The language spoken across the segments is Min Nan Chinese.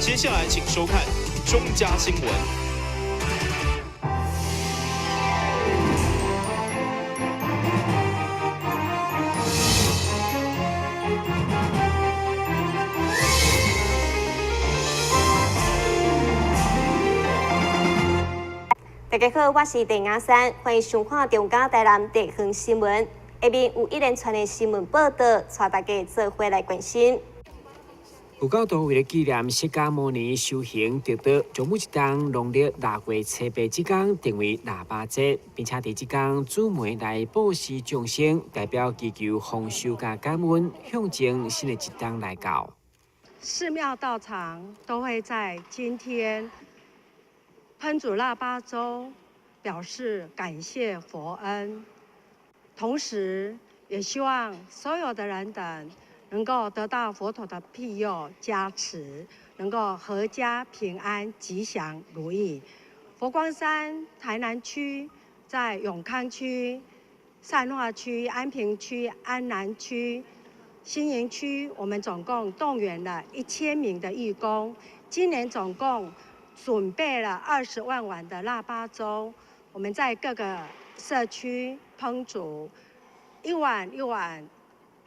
接下來請收看中嘉新聞。大家好，我是鄭雅珊，歡迎收看中嘉台南地方新聞。下面有一連串的新聞報道，帶大家做伙來關心。佛教徒為了紀念釋迦牟尼修行得道，將每一冬農曆臘月初八這天定為臘肉節，並且佇這天煮糜來布施眾生，代表祈求豐收佮感恩，象徵新的一冬來到。寺廟道場都會在今天烹煮臘巴粥，表示感謝佛恩，同時也希望所有的人等能夠得到佛陀的庇佑加持，能夠闔家平安、吉祥如意。佛光山台南區在永康區、善化區、安平區、安南區、新營區，我們總共動員了1000名的義工，今年總共準備了20萬碗的臘巴粥，我們在各個社區烹煮，一碗一碗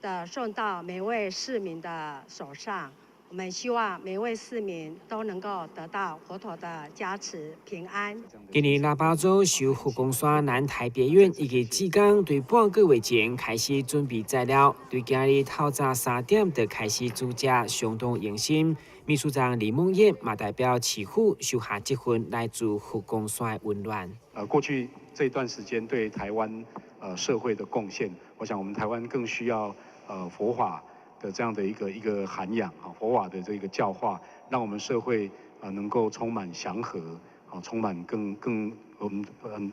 的送到每位市民的手上。我們希望每位市民都能夠得到佛陀的加持平安。今年臘巴粥受佛光山南台別院以及志工對半個月前開始準備材料，對今日透早3點就開始煮食，相當用心。秘書長李夢燕嘛代表市府收下這份來自佛光山的溫暖。過去這段時間對台灣社會的貢獻，我想我們台灣更需要佛法的這樣的一個涵養啊，佛法的這個教化，讓我們社會能夠充滿祥和，啊，充滿更我們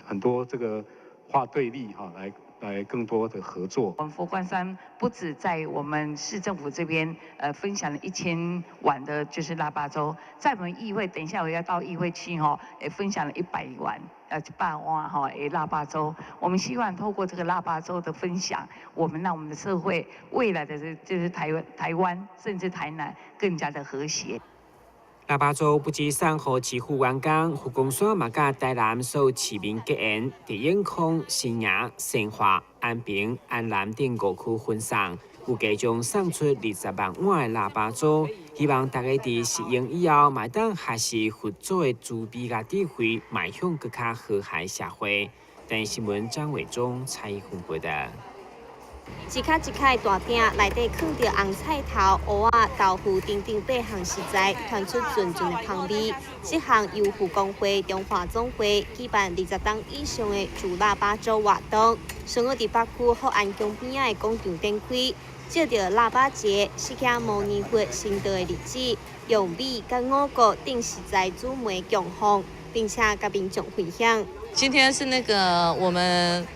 很多這個化對立哈，來更多的合作。我們佛光山不止在我們市政府這邊，分享了1000碗的，就是臘巴粥，在我們議會，等一下我要到議會去吼，也分享了100碗，100碗吼，臘巴粥。我們希望透過這個臘巴粥的分享，我們讓我們的社會未來的就是台灣甚至台南更加的和諧。臘巴粥不只送予市府員工，佛光山嘛佮台南所有市民結緣，佇永康、新營、善化、安平、安南等五區分送，預計將送出20萬碗的臘巴粥。希望大家佇食用以後，嘛會當學習佛祖的慈悲佮智慧，邁向閣較和諧社會。台視新聞張偉忠採訪報道。一卡一卡的大鼎內底囥著紅菜頭、蚵仔、豆腐等等八項食材，傳出陣陣的香味。這項由佛光會中華總會舉辦20冬以上的煮臘巴粥活動，上午佇北區福安宮邊仔的廣場展開，借著臘肉節、釋迦牟尼佛成道的日子，用米佮五穀等食材煮糜供奉，並且佮民眾分享。今天是那個我們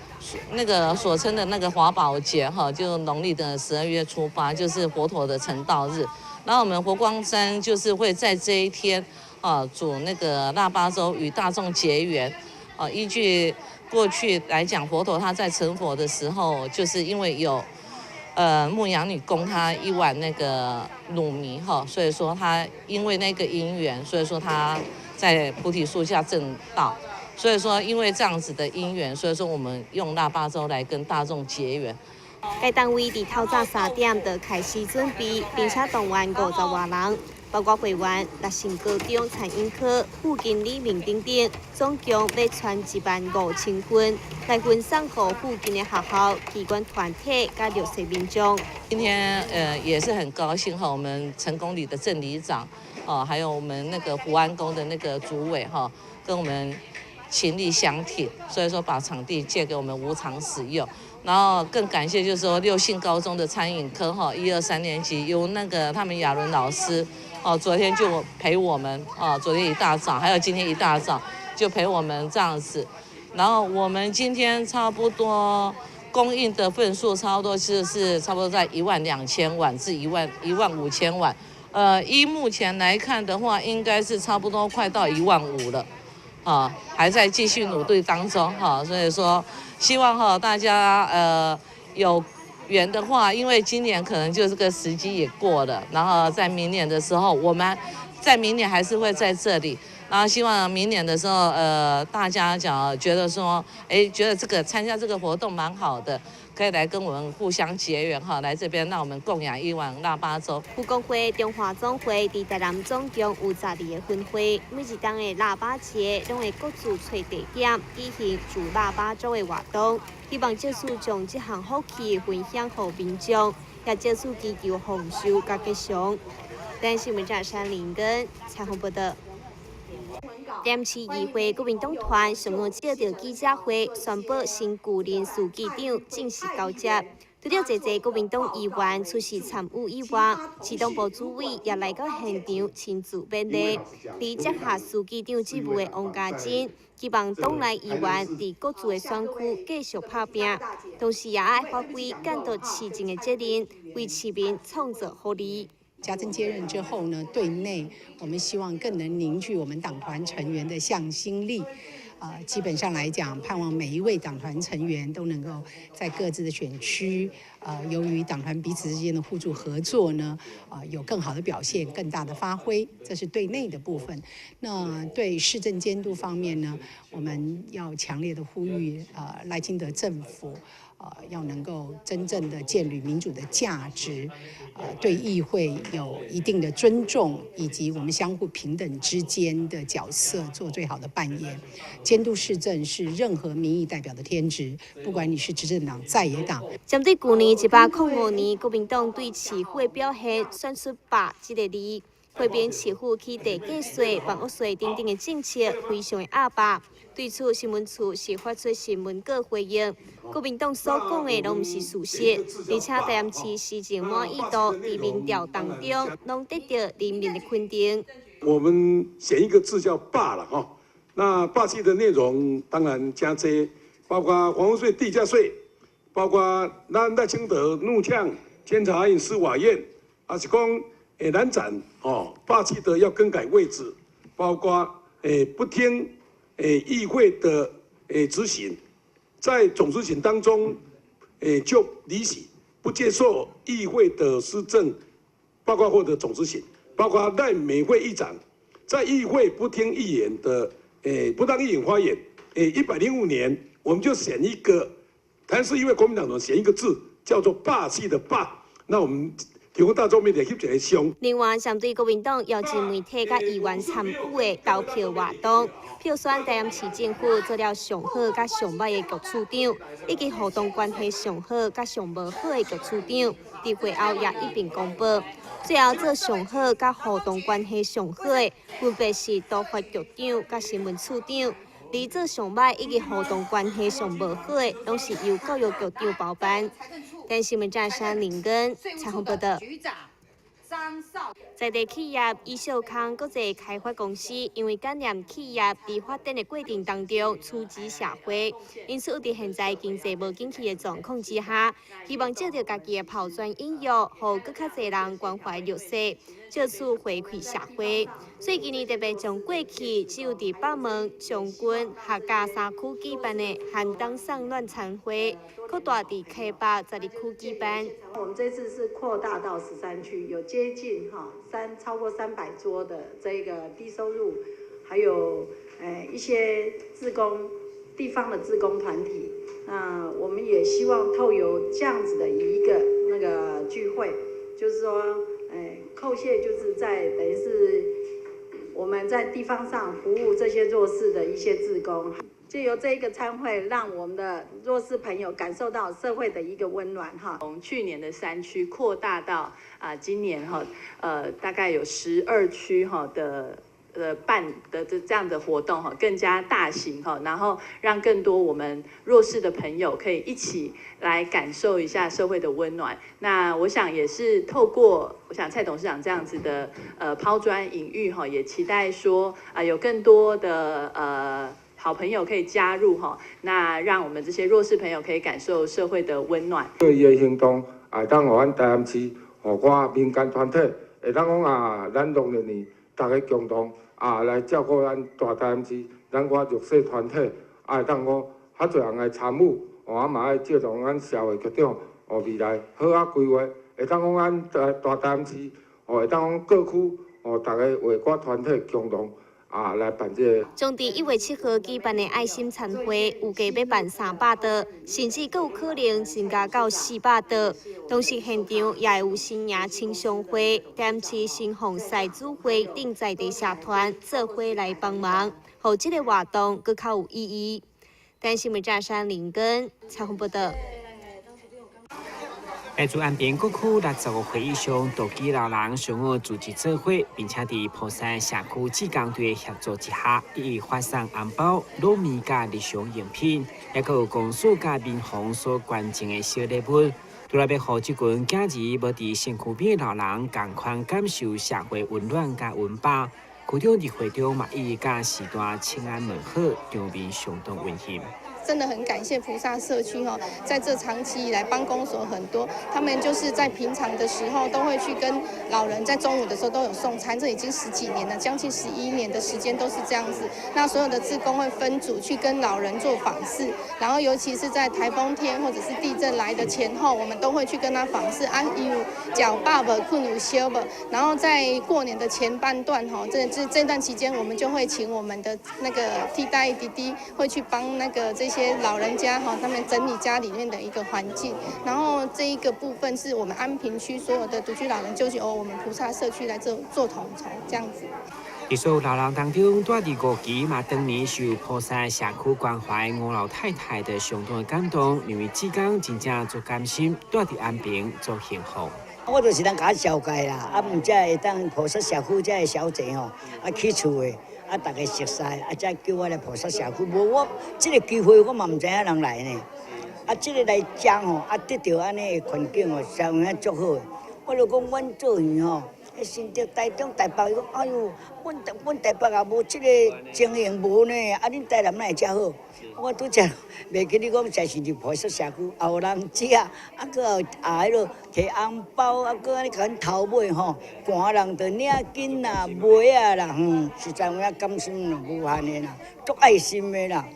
那個所稱的那個華寶節哈，就農曆的12月初八，就是佛陀的成道日。然後我們佛光山就是會在這一天啊，煮那個臘巴粥與大眾結緣。啊，依據過去來講，佛陀他在成佛的時候，就是因為有牧羊女供他一碗那個滷糜哈，所以說他因為那個因緣，所以說他在菩提樹下證道。所以說，因為這樣子的因緣，所以說我們用臘巴粥來跟大眾結緣。該單位佇透早3點就開始準備，並且動員50外人，包括會員、六成高中餐飲科、副經理面等等，總共欲傳1萬5千份來分送予附近的學校、機關團體佮弱勢民眾。今天也是很高興哈，我們成功里的鄭里長，哦，還有我們那個福安宮的那個主委哈，跟我們傾力相挺，所以說把場地借給我們無償使用，然後更感謝就是說六信高中的餐飲科哈，一二三年級由那個他們亞倫老師哦，昨天就陪我們哦，昨天一大早，還有今天一大早就陪我們這樣子，然後我們今天差不多供應的份數差不多是差不多在1萬2千碗至1萬5千碗，依目前來看的話，應該是差不多快到1萬5了。啊，還在繼續努力當中哈，所以說希望哈大家有緣的話，因為今年可能就這個時機也過了，然後在明年的時候，我們在明年還是會在這裡，然後希望明年的時候，大家講覺得說，哎，覺得這個參加這個活動蠻好的，可以來跟我們互相結緣哈，來這邊讓我們共養一碗臘肉粥。佛光會中華總會佇台南總共有12個分會，每一冬的臘肉節攏會各自揣地點舉行煮臘肉粥的活動，希望藉此將這項福氣分享予民眾，也藉此祈求豐收佮吉祥。台視新聞張林根採訪報導。台南市議會國民黨團上午召集記者會，宣布新舊任書記長正式交接。除了濟濟國民黨議員出席參與以外，市黨部主委也來到現場親自勉勵。而接下書記長職務的王家珍，希望黨內議員佇各自的選區繼續拍拚，同時也愛發揮監督市政的責任，為市民創造福利。家珍接任之後呢，對內我們希望更能凝聚我們黨團成員的向心力。基本上來講，盼望每一位黨團成員都能夠在各自的選區，由於黨團彼此之間的互助合作呢，有更好的表現，更大的發揮，這是對內的部分。那對市政監督方面呢，我們要強烈的呼籲，賴清德政府，要能夠真正的踐履民主的價值，對議會有一定的尊重，以及我們相互平等之間的角色做最好的扮演。監督市政是任何民意代表的天職，不管你是執政黨、在野黨。針對舊年105年，國民黨對市府的表現，選出“霸”這个字，批評市府起地價稅、房屋稅等等的政策非常的鴨霸。對此，新聞處是發出新聞稿回應，國民黨所講的攏毋是事實，而且台南市施政滿意度佇民調當中，攏得著人民的肯定。我們選一個字叫“霸”了哈，那霸氣的內容當然加這，包括房屋稅、地價稅，包括咱賴清德怒嗆監察院、司法院，還是講南展哦，霸氣的要更改位置，包括不聽議會的質詢，在總質詢當中就離席，不接受議會的施政報告或者總質詢，包括賴美惠議長在議會不聽議員的不當議員發言，105年我們就選一個，台是因為國民黨人選一個字叫做霸氣的霸，那我們提供大眾面前翕一个相。另外，針對國民黨邀請媒體佮議員參與的投票活動，票選台南市政府做了上好佮上䆀的局處長，以及互動關係上好佮上無好的局處長，佇會後也一併公布。最後做上好佮互動關係上好的，分別是都發局長佮新聞處長；而做上䆀以及互動關係上無好的，攏是由教育局長包辦。台視新聞張山林根採訪報導。在地企業以小康國際開發公司，因為感染企業佇發展的過程當中出資社會，因此佇現在經濟無景氣的狀況之下，希望藉著家己的拋磚引玉，予閣較濟人關懷弱勢，藉此回饋社會。所以今年特別將過去只有佇北門、將軍、客家三區舉辦的寒冬送暖餐會，擴大佇溪北12區舉辦。我們這次是擴大到13區，有接近哈超過300桌的這個低收入，還有一些志工地方的志工團體。那我們也希望透由這樣子的一個那個聚會，就是說，叩謝就是在等於是我們在地方上服務這些弱勢的一些志工。藉由這一個餐會，讓我們的弱勢朋友感受到社會的一個溫暖哈。從去年的3區擴大到啊，今年哈，大概有12區哈的辦的這樣的活動哈，更加大型哈，然後讓更多我們弱勢的朋友可以一起來感受一下社會的溫暖。那我想也是透過我想蔡董事長這樣子的拋磚引玉哈，也期待說啊有更多的好朋友可以加入哈，那讓我們這些弱勢朋友可以感受社會的溫暖。對伊的行動，會當予阮台南市，予寡民間團體，會當講啊，咱農曆年逐家共同啊來照顧咱大台南市，咱寡弱勢團體，啊會當講較濟人來參與，哦啊嘛愛借助咱社會局長，哦未來好好規劃，會當講咱大台南市，哦會當講各區，哦，逐个画歌团体共同啊来办这个。将伫1月7號舉辦的愛心餐會，預計欲辦300桌，甚至閣有可能增加到400桌。同時現場也會有新營青商會、台市新鳳賽主會等在地社團做伙來幫忙，予這个活動閣較有意義。台視新聞張山林根採訪報道。來自安平各區65歲以上獨居老人上午組織做伙，並且佇菩薩社區志工隊協助之下，一一發送紅包、滷麵佮日常用品，抑閣有公所佮民房所捐贈的小禮物，除了欲予這群囝兒無佇身軀邊的老人仝款感受社會溫暖佮溫飽。區長佇會中嘛，一一佮時段請安問好，場面相當溫馨。真的很感謝菩薩社區哈，在這長期以來幫公所很多，他們就是在平常的時候都會去跟老人在中午的時候都有送餐，這已經十幾年了，將近11年的時間都是這樣子。那所有的志工會分組去跟老人做訪視，然後尤其是在颱風天或者是地震來的前後，我們都會去跟他訪視。啊，有食飽無，睏有澀無。然後在過年的前半段哈，這段期間，我們就會請我們的那個替代弟弟會去幫那個這些老人家哈，他們整理家裡面的一個環境，然後這一個部分是我們安平區所有的獨居老人，就是由我們菩薩社區來做做統籌這樣子。佇所有老人當中，住佇五期嘛，當年受菩薩社區關懷吳老太太的相當的感動，認為志工真正足甘心，住佇安平足幸福。我就是人共紹介啦，啊，毋才會當菩薩社區這个小姐吼，啊去厝的。啊，逐家熟似，啊，才叫我來菩薩社區。無我這个機會，我嘛毋知影人來呢。啊，這个來遮吼，啊，得著按呢的環境吼，實有影足好的。我就講，阮做魚吼，彼新竹、台中、台北，伊講，哎喲，阮台北也無這个經營無呢，啊，恁台南哪會遮好？我拄才袂記你講，才是入菩薩社區，也有人食，啊，閣有啊，彼落提紅包，啊，閣按呢共阮頭尾吼，寒人就領巾啦、襪仔啦，實在有影甘心啦，無限的啦，足愛心的啦。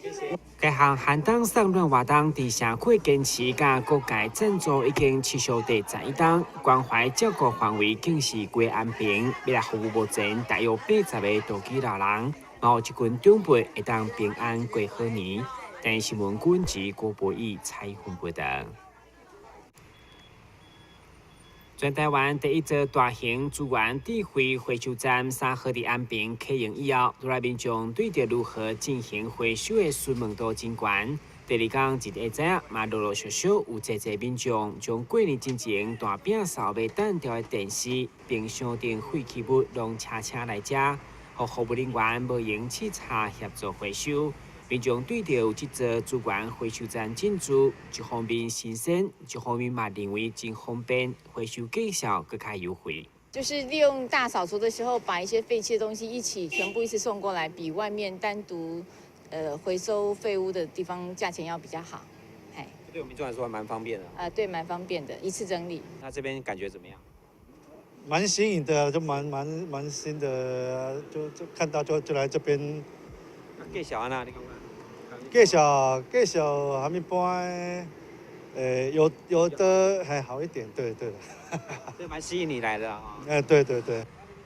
該項寒冬送暖活動，佇社區堅持佮各界贊助已經持續第11冬，關懷照顧範圍更是規安平，欲來服務目前大約80個獨居老人，嘛予這群長輩會當平安過好年。台視新聞軍及郭博義採訪報道。全台灣第一座大型資源智慧回收站3號佇安平啟用以後，落來民眾對著如何進行回收的詢問度真懸。第二工一下早，嘛陸陸續續有濟濟民眾將過年進前大餅掃欲擲掉的電視、冰箱等廢棄物攏車車來遮，予服務人員無閒去查協助回收。民眾對著有這座資源回收站進駐，一方面新鮮，一方面嘛認為真方便，回收價數閣較優惠。就是利用大掃除的時候，把一些廢棄的東西一起全部一次送過來，比外面單獨回收廢物的地方價錢要比較好。嘿，對我們民眾來說還蠻方便的。啊，對，蠻方便的，一次整理。那這邊感覺怎麼樣？蠻新穎的，就蠻新的，就看到就來這邊。價數按怎？你感覺？價數還沒般，有的還好一點，對對。這蠻吸引你來的啊。哎，對對對。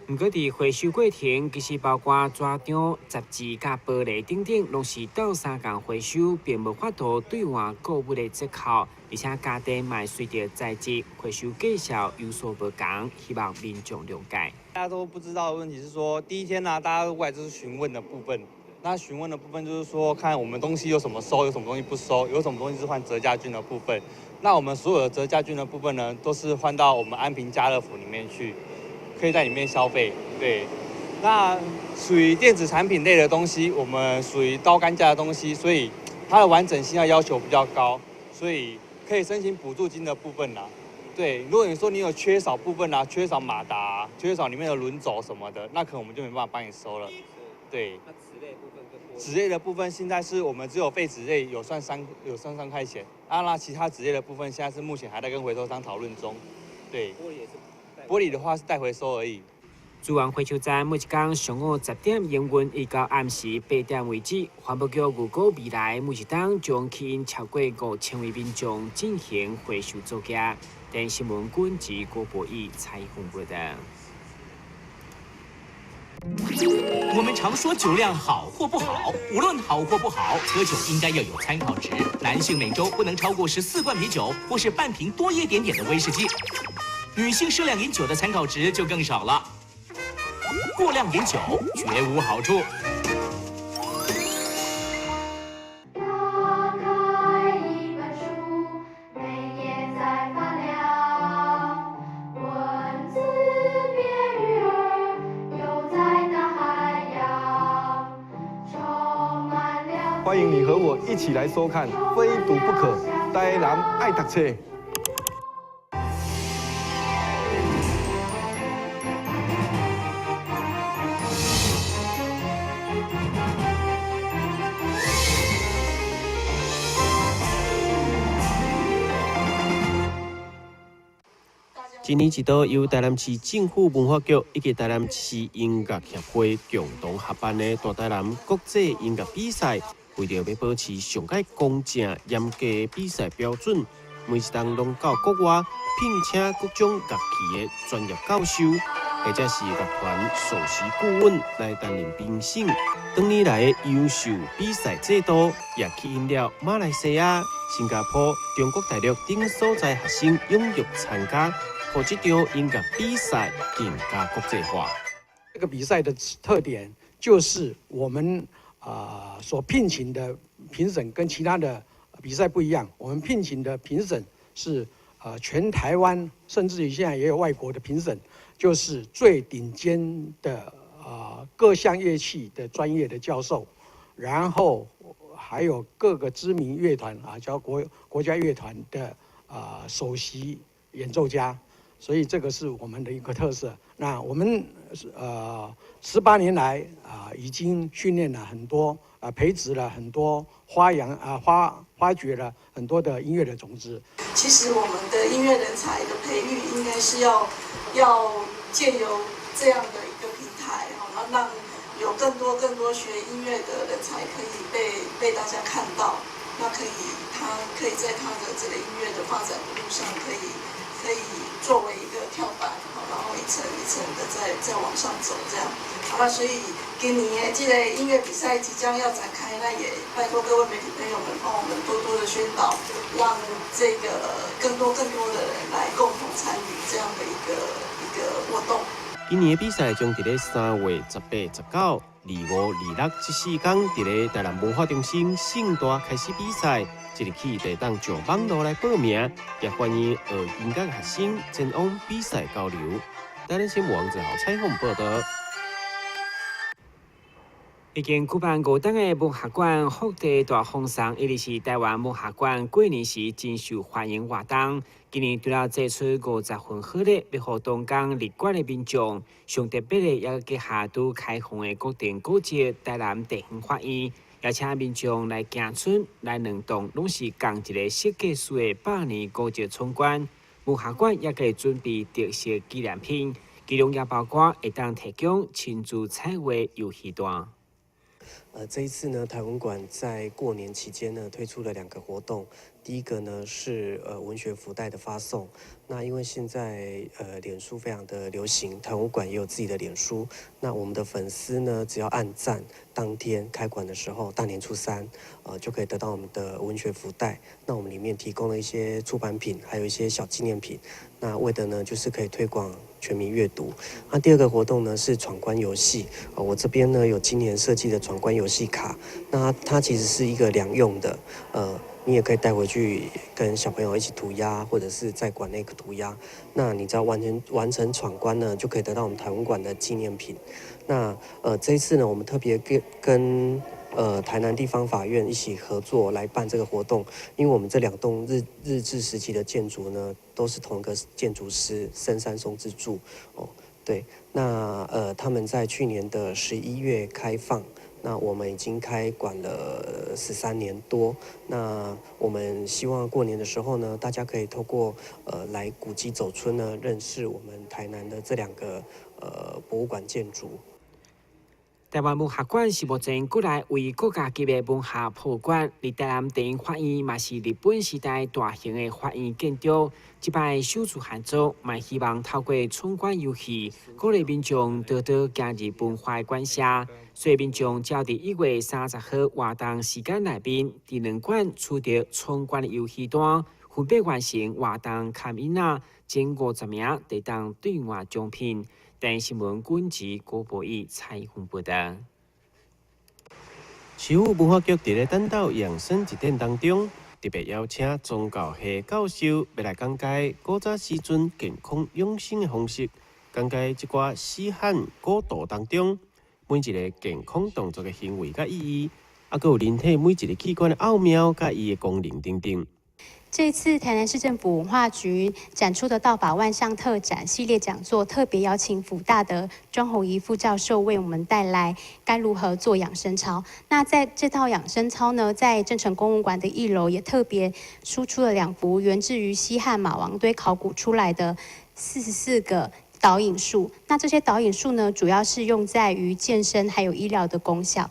毋過佇回收過程，其實包括紙張、雜誌佮玻璃等等，攏是鬥相共回收，並無法度兌換購物的折扣，而且價钿嘛隨著材質回收價數有所無仝，希望民眾諒解。大家都不知道的問題是說，第一天呢，大家都過來就是詢問的部分。那詢問的部分就是說，看我們東西有什麼收，有什麼東西不收，有什麼東西是換折價券的部分。那我們所有的折價券的部分呢，都是換到我們安平家樂福裡面去，可以在裡面消費。對，那屬於電子產品類的東西，我們屬於高單價的東西，所以它的完整性要要求比較高，所以可以申請補助金的部分啦。對，如果你說你有缺少部分啊，缺少馬達，缺少裡面的輪軸什麼的，那可能我們就沒辦法幫你收了。對。那紙類部分跟紙類的部分，現在是我們只有廢紙類有算3塊錢，啊，那其他紙類的部分，現在是目前還在跟回收商討論中。對。玻璃也是。玻璃的話是帶回收而已。資源回收站每一工上午10點營運，一到暗時8點為止。環保局預估未來每一冬將吸引超過5000位民眾進行回收作業。電視新聞軍及郭博義採訪報道。我們常說酒量好或不好，無論好或不好，喝酒應該要有參考值。男性每週不能超過14罐啤酒，或是半瓶多一點點的威士忌。女性適量飲酒的參考值就更少了。過量飲酒絕無好處。打開一本書，每頁在發亮，文字變魚兒，游在大海洋，充滿了。歡迎你和我一起來收看《非讀不可》，台南愛讀冊。一年一度由台南市政府文化局以及台南市音樂協會共同合辦的大台南國際音樂比賽，為著欲保持上蓋公正嚴格的比賽標準，每一冬攏到國外聘請各種樂器的專業教授，或者是樂團首席顧問來擔任評審。當年來的優秀比賽制度，也吸引了馬來西亞、新加坡、中國大陸等所在學生踴躍參加。予這場音樂比賽更加國際化。這個比賽的特點就是我們所聘請的評審跟其他的比賽不一樣，我們聘請的評審是全台灣，甚至於現在也有外國的評審，就是最頂尖的各項樂器的專業的教授，然後還有各個知名樂團啊，叫國家樂團的首席演奏家。所以這個是我們的一個特色。那我們18年來啊，已經訓練了很多啊，培植了很多發揚啊，發掘了很多的音樂的種子。其實我們的音樂人才的培育，應該是要藉由這樣的一個平台，好，讓有更多更多學音樂的人才可以被大家看到，那可以他可以在他的這個音樂的發展的路上可以作為一個跳板，然後一層一層的再往上走，這樣。好了，所以今年的這個音樂比賽即將要展開，那也拜託各位媒體朋友們幫我們多多的宣導，讓這個更多更多的人來共同參與這樣的一個活動。今年的比賽將佇咧3月18、19、25、26這四天，佇咧台南文化中心盛大開始比賽。即日起就當上網路來報名，也歡迎學音樂學生前往比賽交流。台南新聞王子豪採訪報道。已經舉辦5冬的文學館福地大放送，一直是台灣文學館過年時真受歡迎活動。今年除了祭出50份好禮，欲予東港入館的民眾，上特別的也結合拄開放的國定古蹟台南地方法院，邀請民眾來行村來兩棟，攏是仝一個設計師的百年古蹟參觀。文學館也會準備特色紀念品，其中也包括會當提供親子彩畫遊戲單。這一次呢，台文館在過年期間呢，推出了2個活動。第一個呢是文學福袋的發送。那因為現在臉書非常的流行，台文館也有自己的臉書。那我們的粉絲呢，只要按讚，當天開館的時候，大年初三，就可以得到我們的文學福袋。那我們裡面提供了一些出版品，還有一些小紀念品。那為的呢，就是可以推廣全民閱讀。那第二個活動呢是闖關遊戲。我這邊呢有今年設計的闖關遊戲卡。那它其實是一個兩用的，你也可以帶回去跟小朋友一起塗鴉，或者是在館內塗鴉。那你只要完成闖關呢，就可以得到我們台文館的紀念品。那這一次呢，我們特別跟台南地方法院一起合作來辦這個活動，因為我們這2棟日治時期的建築呢，都是同一個建築師森山松之助哦。對，那他們在去年的11月開放。那我們已經開館了13年多。那我們希望過年的時候呢，大家可以透過來古蹟走春呢，認識我們台南的這2個博物館建築。臺灣文學館是目前國內唯一國家級的文學博物館，佇臺南電影法院嘛是日本時代大型的法院建築。這擺首次合作，嘛希望透過闖關遊戲，鼓勵民眾多多行入文化的館舍。所以民眾只要佇1月30號活動時間內面，佇兩館取得闖關的遊戲單，分別完成活動坎音仔，前50名得當兌換獎品。台新聞軍事郭博义采訪報道。市府文化局佇咧膽道養生一展當中，特別邀請宗教系教授，欲來講解古早時陣健康養生的方式，講解這寡死漢古道當中每一个健康動作的行為佮意義，啊，閣有人體每一个器官的奧妙佮伊的功能等等。這次台南市政府文化局展出的道法萬象特展系列講座，特別邀請輔大的莊宏儀副教授為我們帶來該如何做養生操。那在這套養生操呢，在鄭成功文館的一樓也特別輸出了兩幅源自於西漢馬王堆考古出來的44個導引術。那這些導引術呢，主要是用在於健身還有醫療的功效。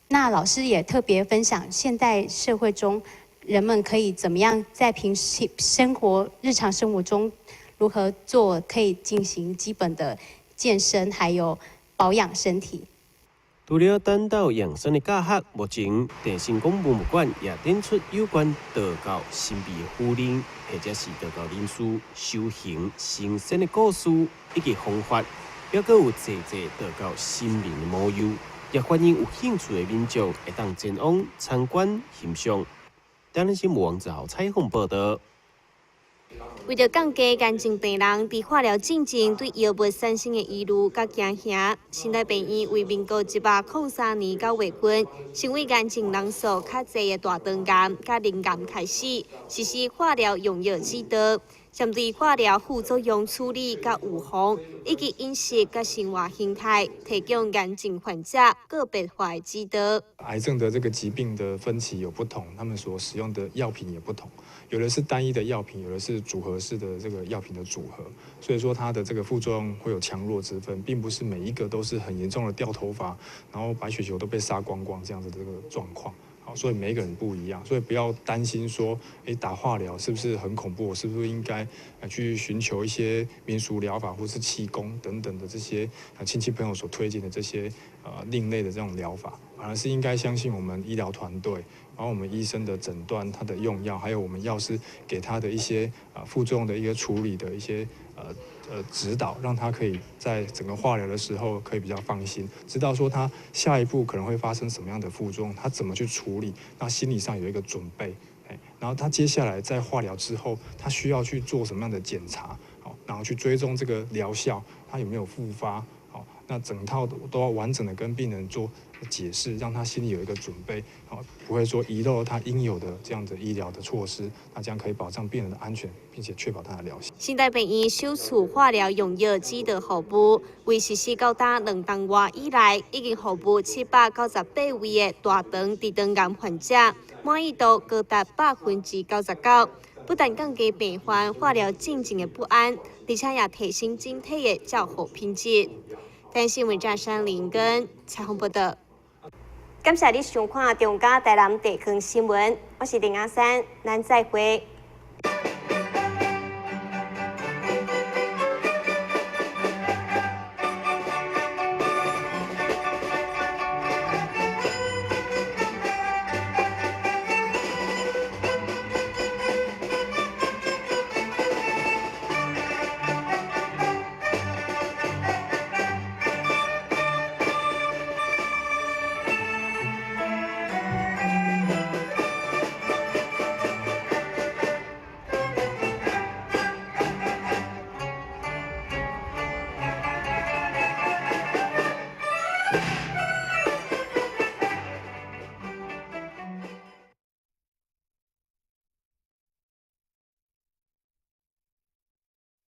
那老師也特別分享現代社會中，人們可以怎麼樣在平時生活、日常生活中如何做，可以進行基本的健身，還有保養身體。除了膽道養生的教學，目前鄭成功文物館也展出有關道教神秘的符令，或者是道教人士修行成仙的故事以及方法，猶閣有濟濟道教神明的模樣，也歡迎有興趣的民眾會當前往參觀欣賞。台南新聞王子豪採訪報道。為著降低癌症病人佇化療進前對藥物產生的疑慮佮驚嚇，新台病院為民國103年9月份，成為癌症人數較濟的大腸癌佮淋癌開始實施化療用藥指導，針對化療副作用處理佮預防，以及飲食佮生活形態，提供癌症患者個別化的指導。癌症的這個疾病的分期有不同，他們所使用的藥品也不同，有的是單一的藥品，有的是組合式的這個藥品的組合，所以說它的這個副作用會有強弱之分，並不是每一個都是很嚴重的掉頭髮，然後白血球都被殺光光這樣子的這個狀況。好，所以每一個人不一樣，所以不要擔心說，打化療是不是很恐怖？我是不是應該去尋求一些民俗療法或是氣功等等的這些親戚朋友所推薦的這些另類的這種療法？反而是應該相信我們醫療團隊，然後我們醫生的診斷、他的用藥，還有我們藥師給他的一些副作用的一個處理的一些指導，讓他可以在整個化療的時候可以比較放心，知道說他下一步可能會發生什麼樣的副作用，他怎麼去處理，那心理上有一個準備，然後他接下來在化療之後，他需要去做什麼樣的檢查，好，然後去追蹤這個療效，他有沒有復發，好，那整套都要完整的跟病人做解釋，讓他心裡有一個準備，好，不會說遺漏他應有的這樣的醫療的措施，那這樣可以保障病人的安全，並且確保他的療效。新台病院首次化療用藥指導服務，為實施到今兩冬外以來，已經服務798位的大腸直腸癌患者，滿意度高達99%。不但降低病患化療進前的不安，而且也提升整體的照護品質。台新聞張山林跟采訪報道。感謝你收看中嘉台南地方新聞，我是林阿珊，咱再會。